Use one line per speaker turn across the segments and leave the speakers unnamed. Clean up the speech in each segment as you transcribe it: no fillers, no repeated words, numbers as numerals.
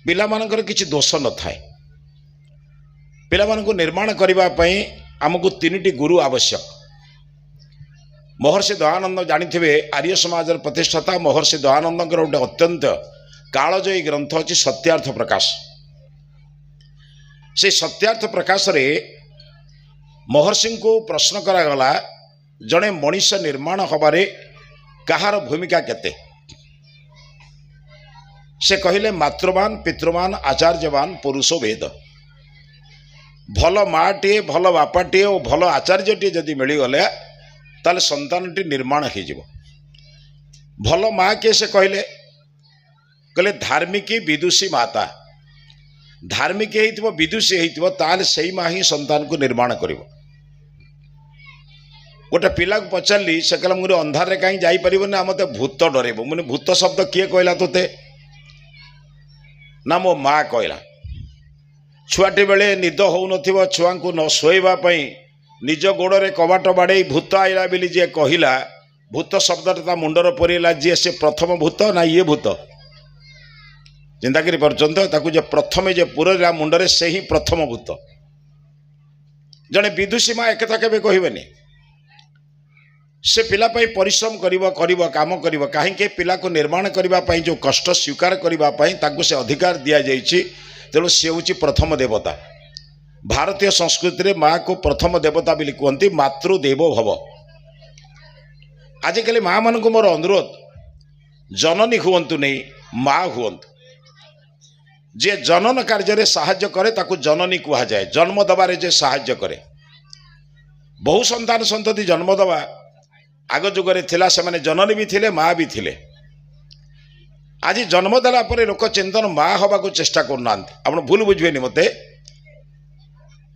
ପିଲାମାନଙ୍କର କିଛି ଦୋଷ ନଥାଏ। ପିଲାମାନଙ୍କୁ ନିର୍ମାଣ କରିବା ପାଇଁ ଆମକୁ ତିନିଟି ଗୁରୁ ଆବଶ୍ୟକ। ମହର୍ଷି ଦୟାନନ୍ଦ ଜାଣିଥିବେ, ଆର୍ଯ୍ୟ ସମାଜର ପ୍ରତିଷ୍ଠାତା ମହର୍ଷି ଦୟାନନ୍ଦଙ୍କର ଗୋଟେ ଅତ୍ୟନ୍ତ କାଳଜୟୀ ଗ୍ରନ୍ଥ ଅଛି ସତ୍ୟାର୍ଥ ପ୍ରକାଶ। ସେ ସତ୍ୟାର୍ଥ ପ୍ରକାଶରେ ମହର୍ଷିଙ୍କୁ ପ୍ରଶ୍ନ କରାଗଲା, ଜଣେ ମଣିଷ ନିର୍ମାଣ ହେବାରେ କାହାର ଭୂମିକା କେତେ? ସେ କହିଲେ, ମାତୃବାନ, ପିତୃବାନ, ଆଚାର୍ଯ୍ୟବାନ ପୁରୁଷ ଭେଦ। ଭଲ ମାଆଟିଏ, ଭଲ ବାପାଟିଏ ଓ ଭଲ ଆଚାର୍ଯ୍ୟଟିଏ ଯଦି ମିଳିଗଲେ, ତାହେଲେ ସନ୍ତାନଟି ନିର୍ମାଣ ହେଇଯିବ। ଭଲ ମା କିଏ ସେ କହିଲେ? କହିଲେ ଧାର୍ମିକୀ ବିଦୁଷୀ ମାତା। ଧାର୍ମିକ ହେଇଥିବ, ବିଦୁଷୀ ହେଇଥିବ, ତାହେଲେ ସେଇ ମା ହିଁ ସନ୍ତାନକୁ ନିର୍ମାଣ କରିବ। ଗୋଟେ ପିଲାକୁ ପଚାରିଲି, ସେ କହିଲା, ମୁଁ ଅନ୍ଧାରରେ କାହିଁ ଯାଇପାରିବନି, ନା ମୋତେ ଭୂତ ଡରେଇବ। ମୁଁ ଭୂତ ଶବ୍ଦ କିଏ କହିଲା ତୋତେ? ନା ମୋ ମା କହିଲା। ଛୁଆଟି ବେଳେ ନିଦ ହେଉନଥିବ, ଛୁଆଙ୍କୁ ନ ଶୋଇବା ପାଇଁ ନିଜ ଗୋଡ଼ରେ କବାଟ ବାଡ଼େଇ ଭୂତ ଆଇଲା ବୋଲି ଯିଏ କହିଲା, ଭୂତ ଶବ୍ଦଟା ତା ମୁଣ୍ଡରେ ପଡ଼ିଲା, ଯିଏ ସେ ପ୍ରଥମ ଭୂତ ନା ଇଏ ଭୂତ? ଚିନ୍ତା କରିପାରୁଛନ୍ତି ତ? ତାକୁ ଯେ ପ୍ରଥମେ ଯେ ପୁରେଇଲା ମୁଣ୍ଡରେ, ସେ ହିଁ ପ୍ରଥମ ଭୂତ। ଜଣେ ବିଦୁଷୀ ମା ଏକଥା କେବେ କହିବେନି। ସେ ପିଲା ପାଇଁ ପରିଶ୍ରମ କରିବ, କରିବ, କାମ କରିବ। କାହିଁକି? ପିଲାକୁ ନିର୍ମାଣ କରିବା ପାଇଁ ଯେଉଁ କଷ୍ଟ ସ୍ୱୀକାର କରିବା ପାଇଁ ତାଙ୍କୁ ସେ ଅଧିକାର ଦିଆଯାଇଛି। ତେଣୁ ସେ ହେଉଛି ପ୍ରଥମ ଦେବତା। ଭାରତୀୟ ସଂସ୍କୃତିରେ ମାଆକୁ ପ୍ରଥମ ଦେବତା ବୋଲି କୁହନ୍ତି, ମାତୃଦେବ ଭବ। ଆଜିକାଲି ମାଆମାନଙ୍କୁ ମୋର ଅନୁରୋଧ, ଜନନୀ ହୁଅନ୍ତୁ ନେଇ, ମା ହୁଅନ୍ତୁ। ଯିଏ ଜନନ କାର୍ଯ୍ୟରେ ସାହାଯ୍ୟ କରେ ତାକୁ ଜନନୀ କୁହାଯାଏ। ଜନ୍ମ ଦେବାରେ ଯେ ସାହାଯ୍ୟ କରେ। ବହୁ ସନ୍ତାନ ସନ୍ତତି ଜନ୍ମ ଦେବା ଆଗ ଯୁଗରେ ଥିଲା, ସେମାନେ ଜନନୀ ବି ଥିଲେ, ମା ବି ଥିଲେ। ଆଜି ଜନ୍ମ ଦେଲା ପରେ ଲୋକ ଚିନ୍ତନ ମା ହେବାକୁ ଚେଷ୍ଟା କରୁନାହାନ୍ତି। ଆପଣ ଭୁଲ ବୁଝିବେନି ମୋତେ।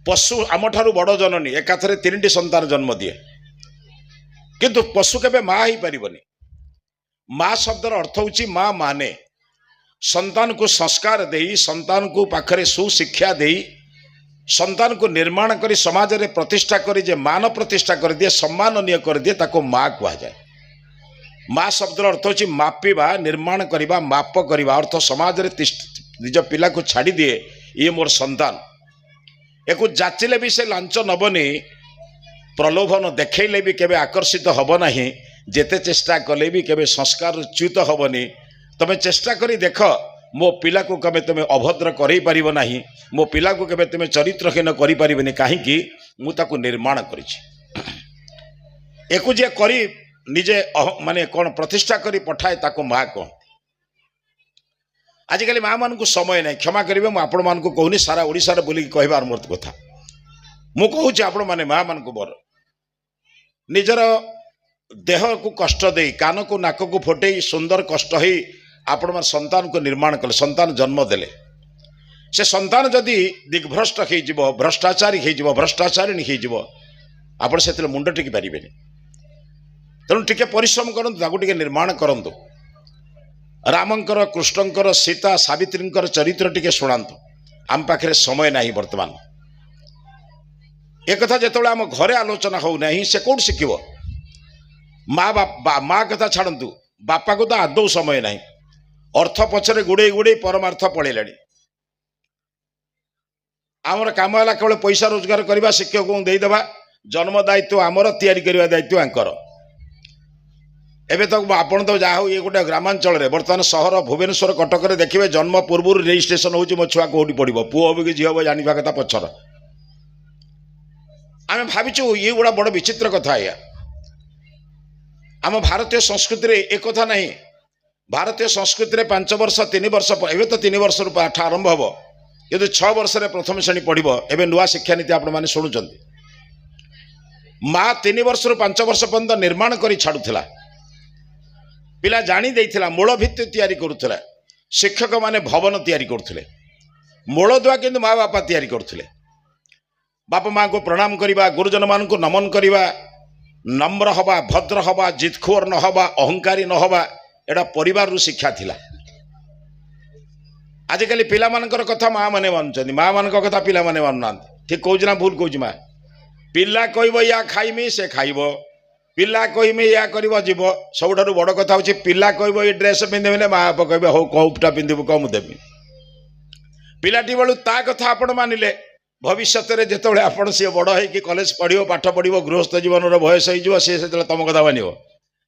ପଶୁ ଆମଠାରୁ ବଡ଼ ଜନନୀ, ଏକାଥରେ 3ଟି ସନ୍ତାନ ଜନ୍ମ ଦିଏ, କିନ୍ତୁ ପଶୁ କେବେ ମା ହେଇପାରିବନି। ମା ଶବ୍ଦର ଅର୍ଥ ହେଉଛି ମା ମାନେ ସନ୍ତାନକୁ ସଂସ୍କାର ଦେଇ, ସନ୍ତାନକୁ ପାଖରେ ସୁଶିକ୍ଷା ଦେଇ, ସନ୍ତାନକୁ ନିର୍ମାଣ କରି ସମାଜରେ ପ୍ରତିଷ୍ଠା କରି ଯେ ମାନ ପ୍ରତିଷ୍ଠା କରିଦିଏ, ସମ୍ମାନନୀୟ କରିଦିଏ, ତାକୁ ମା କୁହାଯାଏ। ମା ଶବ୍ଦର ଅର୍ଥ ହେଉଛି ମାପିବା, ନିର୍ମାଣ କରିବା, ମାପ କରିବା। ଅର୍ଥ ସମାଜରେ ନିଜ ପିଲାକୁ ଛାଡ଼ିଦିଏ, ଇଏ ମୋର ସନ୍ତାନ। ୟାକୁ ଯାଚିଲେ ବି ସେ ଲାଞ୍ଚ ନେବନି, ପ୍ରଲୋଭନ ଦେଖେଇଲେ ବି କେବେ ଆକର୍ଷିତ ହେବ ନାହିଁ, ଯେତେ ଚେଷ୍ଟା କଲେ ବି କେବେ ସଂସ୍କାରଚ୍ୟୁତ ହେବନି। ତମେ ଚେଷ୍ଟା କରି ଦେଖ, ମୋ ପିଲାକୁ କେବେ ତୁମେ ଅଭଦ୍ର କରେଇ ପାରିବ ନାହିଁ, ମୋ ପିଲାକୁ କେବେ ତୁମେ ଚରିତ୍ରହୀନ କରିପାରିବନି। କାହିଁକି? ମୁଁ ତାକୁ ନିର୍ମାଣ କରିଛି। ୟାକୁ ଯିଏ କରି ନିଜେ ମାନେ କ'ଣ ପ୍ରତିଷ୍ଠା କରି ପଠାଏ, ତାକୁ ମା କହନ୍ତି। ଆଜିକାଲି ମାଆମାନଙ୍କୁ ସମୟ ନାହିଁ। କ୍ଷମା କରିବେ, ମୁଁ ଆପଣମାନଙ୍କୁ କହୁନି, ସାରା ଓଡ଼ିଶାରେ ବୁଲିକି କହିବାର ମୋର କଥା। ମୁଁ କହୁଛି ଆପଣମାନେ ମାଆମାନଙ୍କୁ, ମୋର ନିଜର ଦେହକୁ କଷ୍ଟ ଦେଇ, କାନକୁ ନାକକୁ ଫଟେଇ, ସୁନ୍ଦର କଷ୍ଟ ହେଇ ଆପଣମାନେ ସନ୍ତାନକୁ ନିର୍ମାଣ କଲେ, ସନ୍ତାନ ଜନ୍ମ ଦେଲେ। ସେ ସନ୍ତାନ ଯଦି ଦିଗ୍ଭ୍ରଷ୍ଟ ହେଇଯିବ, ଭ୍ରଷ୍ଟାଚାରୀ ହେଇଯିବ, ଭ୍ରଷ୍ଟାଚାରିଣୀ ହେଇଯିବ, ଆପଣ ସେଥିରେ ମୁଣ୍ଡ ଟେକି ପାରିବେନି। ତେଣୁ ଟିକେ ପରିଶ୍ରମ କରନ୍ତୁ, ତାକୁ ଟିକେ ନିର୍ମାଣ କରନ୍ତୁ। ରାମଙ୍କର, କୃଷ୍ଣଙ୍କର, ସୀତା, ସାବିତ୍ରୀଙ୍କର ଚରିତ୍ର ଟିକେ ଶୁଣାନ୍ତୁ। ଆମ ପାଖରେ ସମୟ ନାହିଁ ବର୍ତ୍ତମାନ। ଏକଥା ଯେତେବେଳେ ଆମ ଘରେ ଆଲୋଚନା ହେଉନାହିଁ, ସେ କେଉଁଠି ଶିଖିବ? ମା ବାପା, ମା କଥା ଛାଡ଼ନ୍ତୁ, ବାପାକୁ ତ ଆଦୌ ସମୟ ନାହିଁ। ଅର୍ଥ ପଛରେ ଗୋଡ଼େଇ ଗୋଡ଼େଇ ପରମାର୍ଥ ପଳେଇଲାଣି। ଆମର କାମ ହେଲା କେବଳ ପଇସା ରୋଜଗାର କରିବା, ଶିକ୍ଷକଙ୍କୁ ଦେଇଦେବା। ଜନ୍ମ ଦାୟିତ୍ୱ ଆମର, ତିଆରି କରିବା ଦାୟିତ୍ୱ ଆଙ୍କର। ଏବେ ତ ଆପଣ ତ ଯାହା ହଉ ଇଏ ଗୋଟେ ଗ୍ରାମାଞ୍ଚଳରେ, ବର୍ତ୍ତମାନ ସହର ଭୁବନେଶ୍ୱର କଟକରେ ଦେଖିବେ ଜନ୍ମ ପୂର୍ବରୁ ରେଜିଷ୍ଟ୍ରେସନ ହେଉଛି, ମୋ ଛୁଆ କେଉଁଠି ପଡ଼ିବ, ପୁଅ ହେବ କି ଝିଅ ହେବ ଜାଣିବା କଥା ପଛର। ଆମେ ଭାବିଛୁ ଇଏ ଗୁଡ଼ା ବଡ଼ ବିଚିତ୍ର କଥା ଆଜ୍ଞା। ଆମ ଭାରତୀୟ ସଂସ୍କୃତିରେ ଏକଥା ନାହିଁ। ଭାରତୀୟ ସଂସ୍କୃତିରେ 5 ବର୍ଷ, 3 ବର୍ଷ, ଏବେ ତ 3 ବର୍ଷରୁ ପାଠ ଆରମ୍ଭ ହେବ, କିନ୍ତୁ 6 ବର୍ଷରେ ପ୍ରଥମ ଶ୍ରେଣୀ ପଢ଼ିବ। ଏବେ ନୂଆ ଶିକ୍ଷାନୀତି ଆପଣମାନେ ଶୁଣୁଛନ୍ତି। ମା 3 ବର୍ଷରୁ 5 ବର୍ଷ ପର୍ଯ୍ୟନ୍ତ ନିର୍ମାଣ କରି ଛାଡ଼ୁଥିଲା, ପିଲା ଜାଣି ଦେଇଥିଲା, ମୂଳ ଭିତ୍ତି ତିଆରି କରୁଥିଲା। ଶିକ୍ଷକମାନେ ଭବନ ତିଆରି କରୁଥିଲେ, ମୂଳଦୁଆ କିନ୍ତୁ ମା ବାପା ତିଆରି କରୁଥିଲେ। ବାପା ମାଆଙ୍କୁ ପ୍ରଣାମ କରିବା, ଗୁରୁଜନମାନଙ୍କୁ ନମନ କରିବା, ନମ୍ର ହେବା, ଭଦ୍ର ହେବା, ଜିଦଖୋର ନ ହେବା, ଅହଙ୍କାରୀ ନ ହେବା, ଏଇଟା ପରିବାରରୁ ଶିକ୍ଷା ଥିଲା। ଆଜିକାଲି ପିଲାମାନଙ୍କର କଥା ମା ମାନେ ମାନୁଛନ୍ତି, ମା ମାନଙ୍କ କଥା ପିଲାମାନେ ମାନୁନାହାନ୍ତି। ଠିକ୍ କହୁଛି ନା ଭୁଲ କହୁଛି ମା? ପିଲା କହିବ ୟା ଖାଇମି, ସେ ଖାଇବ। ପିଲା କହିମି ୟା କରିବ, ଯିବ। ସବୁଠାରୁ ବଡ଼ କଥା ହେଉଛି, ପିଲା କହିବ ଏ ଡ୍ରେସ୍ ପିନ୍ଧିବିନି, ମା ବାପା କହିବେ ହଉ କେଉଁଟା ପିନ୍ଧିବୁ କହ, ମୁଁ ଦେବି। ପିଲାଟି ବେଳୁ ତା କଥା ଆପଣ ମାନିଲେ, ଭବିଷ୍ୟତରେ ଯେତେବେଳେ ଆପଣ ସିଏ ବଡ଼ ହେଇକି କଲେଜ ପଢ଼ିବ, ପାଠ ପଢ଼ିବ, ଗୃହସ୍ଥ ଜୀବନର ବୟସ ହେଇଯିବ, ସିଏ ସେତେବେଳେ ତମ କଥା ମାନିବ?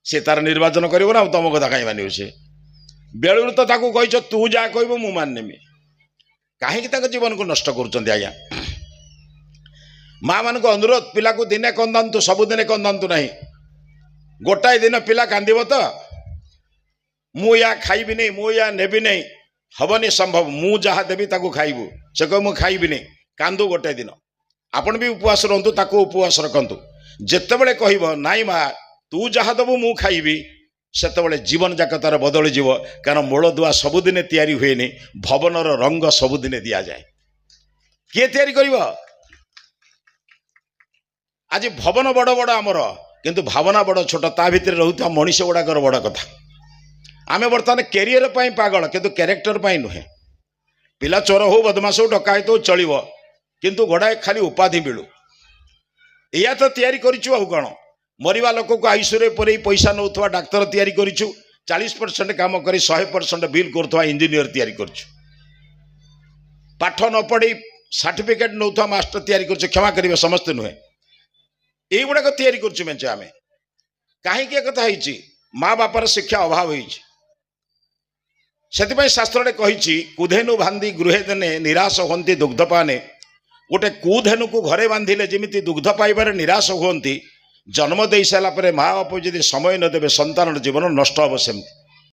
ସିଏ ତାର ନିର୍ବାଚନ କରିବ ନା, ଆଉ ତମ କଥା କାହିଁ ମାନିବ? ସିଏ ବେଳରୁ ତ ତାକୁ କହିଛ, ତୁ ଯାହା କହିବୁ ମୁଁ ମାନିନେମି। କାହିଁକି ତାଙ୍କ ଜୀବନକୁ ନଷ୍ଟ କରୁଛନ୍ତି ଆଜ୍ଞା? ମା ମାନଙ୍କୁ ଅନୁରୋଧ, ପିଲାକୁ ଦିନେ କନ୍ଦାନ୍ତୁ, ସବୁଦିନେ କନ୍ଦାନ୍ତୁ ନାହିଁ। ଗୋଟାଏ ଦିନ ପିଲା କାନ୍ଦିବ ତ, ମୁଁ ୟା ଖାଇବିନି, ମୁଁ ୟା ନେବି ନାହିଁ, ହବନି ସମ୍ଭବ। ମୁଁ ଯାହା ଦେବି ତାକୁ ଖାଇବୁ। ସେ କହିବ ମୁଁ ଖାଇବିନି, କାନ୍ଦୁ ଗୋଟାଏ ଦିନ। ଆପଣ ବି ଉପବାସ ରୁହନ୍ତୁ, ତାକୁ ଉପବାସ ରଖନ୍ତୁ। ଯେତେବେଳେ କହିବ ନାଇଁ ମା, ତୁ ଯାହା ଦେବୁ ମୁଁ ଖାଇବି, ସେତେବେଳେ ଜୀବନ ଯାକ ତାର ବଦଳିଯିବ। କାରଣ ମୂଳଦୁଆ ସବୁଦିନେ ତିଆରି ହୁଏନି, ଭବନର ରଙ୍ଗ ସବୁଦିନେ ଦିଆଯାଏ। କିଏ ତିଆରି କରିବ? ଆଜି ଭବନ ବଡ଼ ବଡ଼ ଆମର, କିନ୍ତୁ ଭାବନା ବଡ଼ ଛୋଟ। ତା ଭିତରେ ରହୁଥିବା ମଣିଷ ଗୁଡ଼ାକର ବଡ଼ କଥା। ଆମେ ବର୍ତ୍ତମାନ କ୍ୟାରିୟର ପାଇଁ ପାଗଳ, କିନ୍ତୁ କ୍ୟାରେକ୍ଟର ପାଇଁ ନୁହେଁ। ପିଲା ଚୋର ହଉ, ବଦମାସ ହଉ, ଡକାୟତ ହଉ, ଚଳିବ, କିନ୍ତୁ ଗୋଡ଼ାଏ ଖାଲି ଉପାଧି ମିଳୁ। ଏଇଆ ତ ତିଆରି କରିଛୁ, ଆଉ କ'ଣ? ମରିବା ଲୋକକୁ ଆୟୁଷରେ ପୁରେଇ ପଇସା ନେଉଥିବା ଡାକ୍ତର ତିଆରି କରିଛୁ। 40% କାମ କରି 100% ବିଲ୍ କରୁଥିବା ଇଞ୍ଜିନିୟର ତିଆରି କରିଛୁ। ପାଠ ନ ପଢ଼ି ସାର୍ଟିଫିକେଟ୍ ନେଉଥିବା ମାଷ୍ଟର ତିଆରି କରୁଛୁ। କ୍ଷମା କରିବେ, ସମସ୍ତେ ନୁହେଁ। ଏଇଗୁଡ଼ାକ ତିଆରି କରୁଛୁ ମେଞ୍ଚେ ଆମେ। କାହିଁକି ଏ କଥା ହେଇଛି? ମା ବାପାର ଶିକ୍ଷା ଅଭାବ ହେଇଛି। ସେଥିପାଇଁ ଶାସ୍ତ୍ରରେ କହିଛି, କୁଧେନୁ ବାନ୍ଧି ଗୃହେ ଦେନେ ନିରାଶ ହୁଅନ୍ତି ଦୁଗ୍ଧପାନେ। ଗୋଟେ କୁଧେନୁକୁ ଘରେ ବାନ୍ଧିଲେ ଯେମିତି ଦୁଗ୍ଧ ପାଇବାରେ ନିରାଶ ହୁଅନ୍ତି, ଜନ୍ମ ଦେଇ ସାରିଲା ପରେ ମା ବାପ ଯଦି ସମୟ ନ ଦେବେ, ସନ୍ତାନର ଜୀବନ ନଷ୍ଟ ହେବ ସେମିତି।